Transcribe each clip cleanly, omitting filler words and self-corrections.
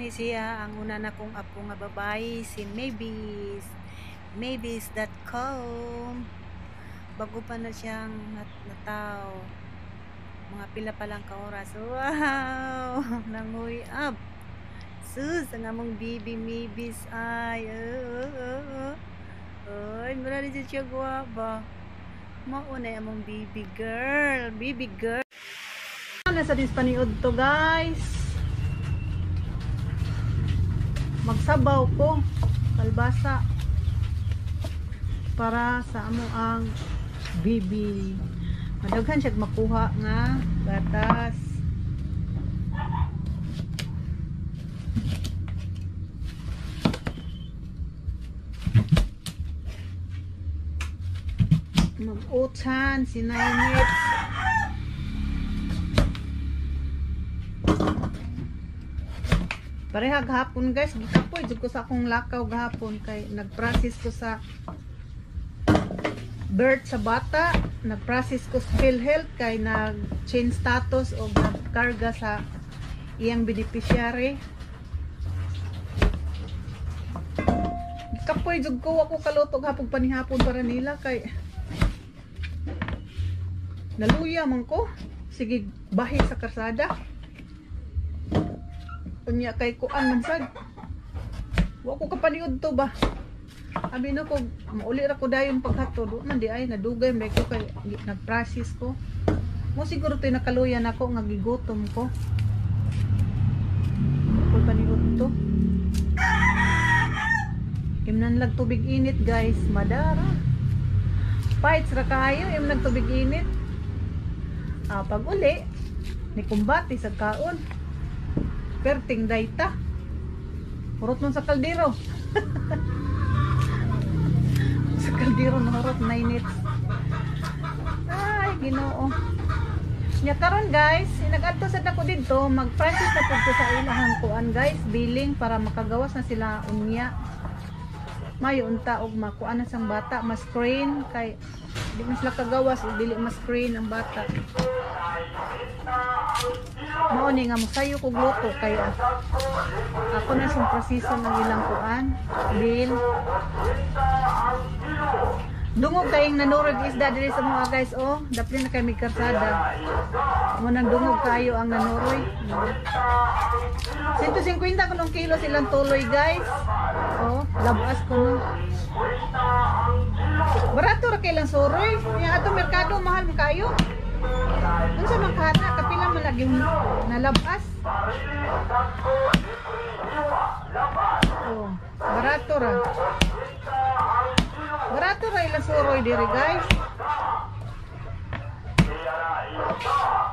Ni siya ang una na kong apo nga babae, si Mavis. Mavis.com. Bago pa na siyang nataw. Mga pila pa lang ka oras. Wow! Nanguy up. Sus, ang among baby Mavis ay. Oh, oh, oh. Ay, mura ni siya guwapa. Mauna among baby girl. Baby girl. Nasa din paniod to, guys. Magsabaw ko kalbasa para sa amo ang baby. Madaghan siya makuha nga gatas. Mag-utan si Nainit. Pareha gahapon, guys, gikapoy jud ko sa akong lakaw gahapon kay nag-process ko sa birth sa bata, nag-process ko sa PhilHealth kay nag-change status o nagkarga sa iyang beneficiary. Gikapoy jud ko, ako kaluto gahapon panihapon para nila kay naluya man ko. Sige bahi sa karsada. Unya kay kuan man sad. Wa ko kapaniud to ba. Abi na ko mauli ra ko dayon paghatod. Wa man di ay nadugay man ko kay nag-process ko. Mo siguro toy nakaluyan ako nga gigutom ko. Ko paniud to. Imnan lag tubig init, guys, madara. Fights ra kaayo imnag tubig init. Ah, pag uli ni kumbati sa kaon. Perting dayta. Hurot nun sa kaldero. Sa kaldero na hurot 9 minutes. Ay, Ginoo. Nya karon, guys, nag-adto sad nako didto, mag-process na pud ko sa ilahang kuan, guys, billing para makagawas na sila unya. Mayo unta og makuan na sang bata, ma-screen kay di man sila kagawas og dili ma-screen ang bata. Mao ni nga mosayo kog luto kay ako na siyang proseso ng ilang kuan bill. Dungog kayong nanurog isda diri sa mga guys, oh, dapli na kay mig karsada. Mo nang dungog kayo ang nanuroy. 150 kunong kilo silang tuloy, guys. Oh, labas ko no. Barato ra kay lang suroy. Nya ato merkado mahal man kayo. Unsa man kahana kapila man lagi nalabas. Oh, barato ra. Barato ra ilang suroy diri, guys.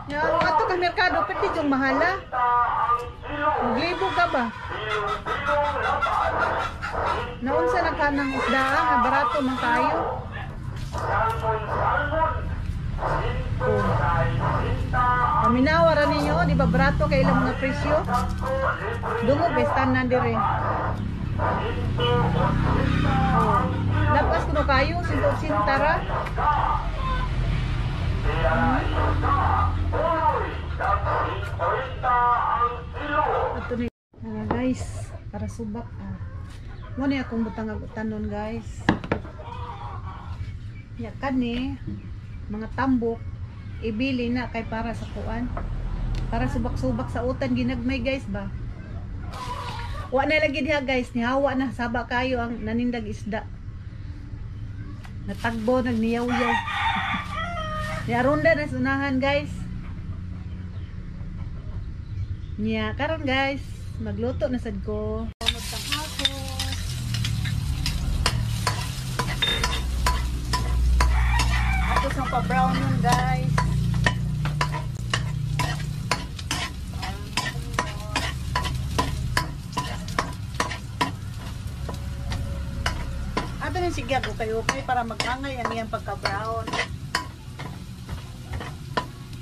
Nya ato kay merkado pwede jung mahala. Maglibo ka ba? Naunsa na ka ng isda nga barato man kayo. Oh. Paminawa ra ninyo, di ba barato kay ilang mga presyo? Dungog bes tanan dire. Oh. Labas kuno kayo 180 ra. Ato ni guys, para subak. Mo ni akong butang tanon, guys. Ya kani mga tambok ibili na kay para sa kuan. Para subak-subak sa utan ginagmay, guys ba. Wa na lagi diha, guys, nihawa na saba kayo ang nanindag isda. Natagbo nagniyaw-yaw. Niarunda na sunahan, guys. Nya karon, guys, magluto na sad ko. Ato sang pa-brown yun, guys. Ato nang sige ukay-ukay para magangay ang iyang pagka-brown.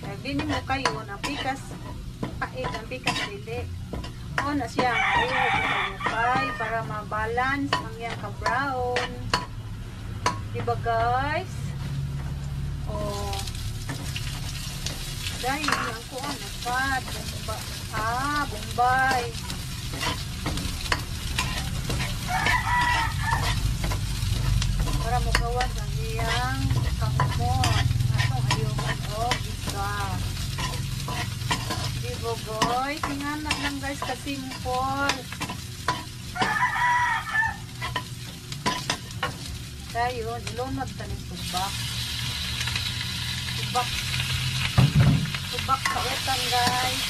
Kaya dini mo kayo ang pikas pait, ang pikas dili. O na siya ukay-ukay para ma-balance ang iyang ka-brown. Diba, guys? Oh. Dahil ang kuan na fat. Ah, Bombay. Para mugawas ang iyang kamot. Atong ayungan og isa. Di bogoy, tinganak lang guys ka-simple. Tayo, ilunod taning tubak. Tubak. Tubak sa utan guys.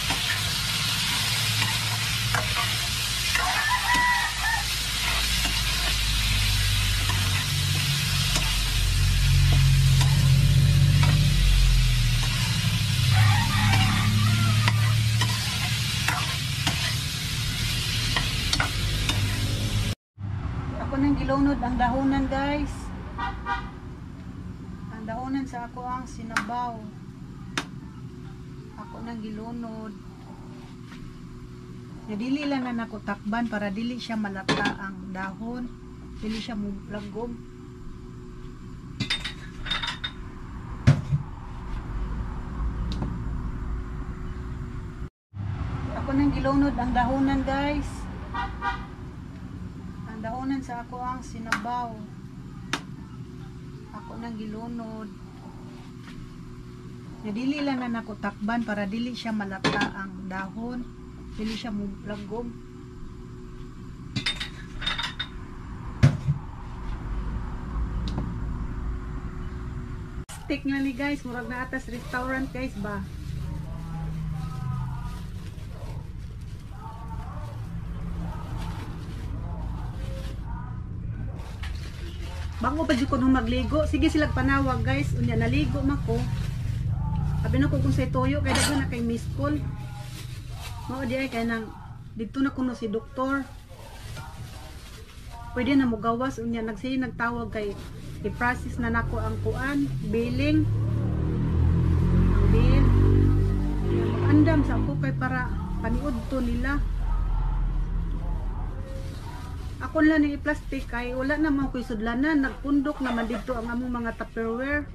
Ako nang gilunod ang dahonan guys. Ang dahonan sa ako ang sinabaw. Ako nang gilunod. Dili lang na nako takban para dili siya malata ang dahon. Dili siya mulagom. Ako nang gilunod ang dahonan guys. Ang dahonan sa ako ang sinabaw. Ako nang gilunod. Dili lang na nako takban para dili siya malata ang dahon. Dili siya mulagom. Stick na ni guys, murag na atas restaurant guys ba. Bago pa jud ko nung magligo, sige sila panawag guys, unya naligo man ko. Sabi na ko kung say toyo kay daghan na kay miss call. Mao di ay kay nang didto na kuno si doktor. Pwede na mogawas unya nagsige nagtawag kay i-process na nako ang kuan, billing. Ang bill. Mag-andam sa ako kay para paniud to nila. Ako lang ni i-plastic kay wala na man ko'y sudlanan, nagpundok naman didto ang among mga Tupperware.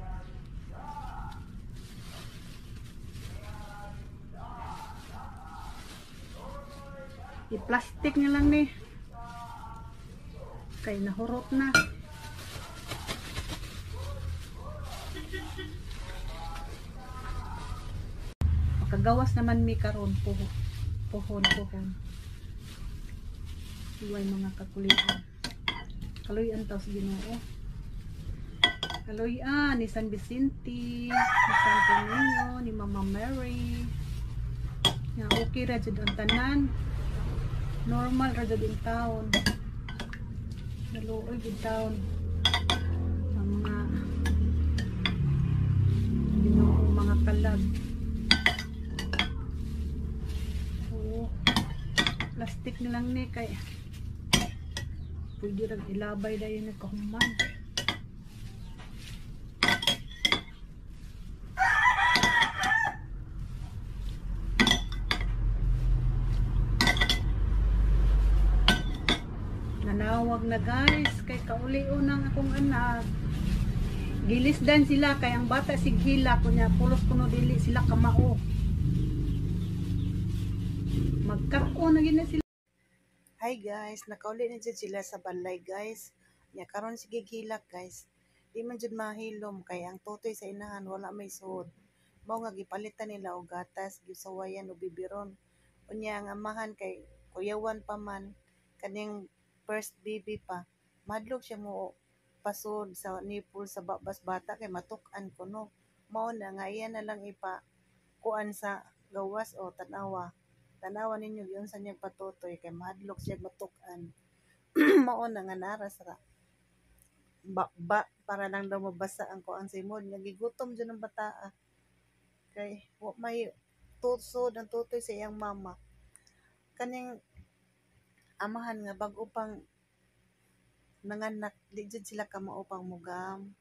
I-plastic na lang ni. Kay nahurot na. Makagawas naman mi karon pohon pohon. Iway mga kakulian. Kaluyan taw sa Ginoo. Kaluyan ni San Vicente, ni Santo Niño, ni Mama Mary. Nga okay ra jud ang tanan. Normal ra jud in town. Naluoy jud town. Ang mga Ginoo mga kalag. Oo. Plastic na lang ni kay pwede rag ilabay dayon nagkahuman. Nanawag na guys kay kaulion ang akong anak. Gilisdan sila kay ang bata sighila kunya pulos kuno dili sila kamao. Magkat-on na gid na sila. Hi guys, nakauli na jud sila sa balay guys. Nya karon sige gilak guys. Di man jud mahilom kay ang tutoy sa inahan wala may suod. Mao nga gipalitan nila og gatas, gisawayan og bibiron. Unya ang amahan kay kuyawan pa man kaning first baby pa. Madlok siya mo pasod sa nipple sa babas bata kay matuk-an kuno. Mao na nga iya na lang ipa kuan sa gawas o tan-awa. Tanawa ninyo giunsa niya patutoy kay mahadlok siya matuk-an. Mao na nga naras ra. Ba para lang daw mabasa ang kuan sa imod. Nagigutom jud ang bataa. Kay wa may tusod ang tutoy sa iyang mama. Kaning amahan nga bag-o pang nanganak, di jud sila kamao pang mugam.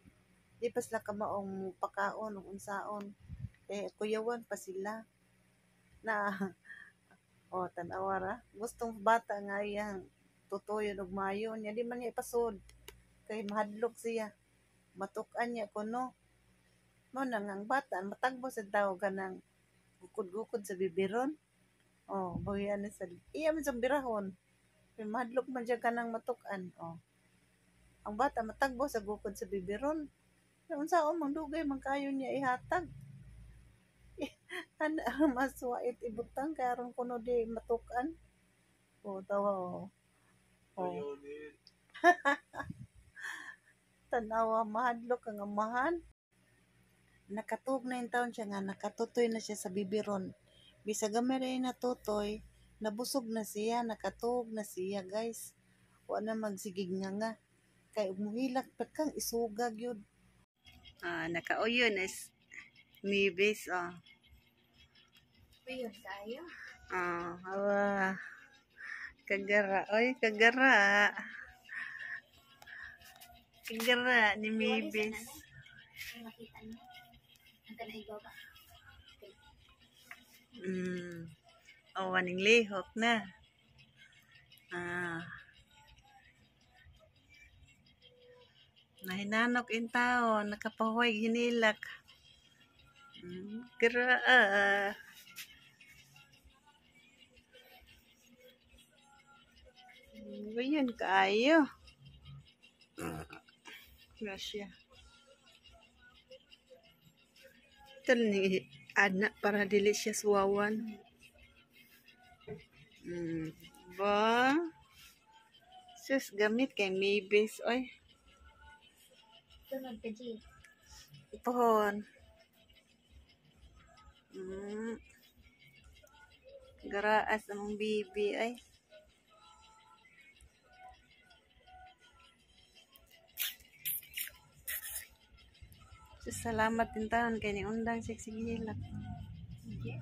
Di pa sila kamaong mupakaon ug unsaon. Kay kuyawan pa sila. Na oh, tan-awa ra. Gustong bata nga iyang tutuyon og mayo niya, di man niya ipasod. Kay mahadlok siya. Matuk-an niya kuno. Mao na nga ang bata matagbo sa tawo kanang gukod-gukod sa bibiron. Oh, bawian na sa iya man sa birahon. Kay mahadlok man siya kanang matuk-an. Oh. Ang bata matagbo sa gukod sa biberon. Unsaon man, dugay man kayo niya ihatag. Ana mas wait ibutang kay aron kuno di matuk-an. Oh, tawa oh. Oh. Tanawa, mahadlok ang amahan. Nakatuog na intawon siya nga nakatutoy na siya sa biberon. Bisag gamay ra natutoy, nabusog na siya, nakatuog na siya, guys. Wa na magsigig nga nga. Kay muhilak pa kang isuga gyud. Ah, nakauyon is Mibis oh. Uy, tayo. Ah, awa. Kagara, oy, kagara. Kagara ni Mibis. Ang makita niyo. Ang kanay baba. Oh, aning lihok na. Ah. Nahinanok in tao, nakapahuway hinilak. Gra. Ganyan kaayo. Gracias. Ito ni anak para dili siya suwawan. Ba? Sus, gamit kay Maybes, oy. Tunog ka, G. Pohon. Garaas among bibi, ay. Sus, salamat din taon kay ni undang siya sige hilak. Sige.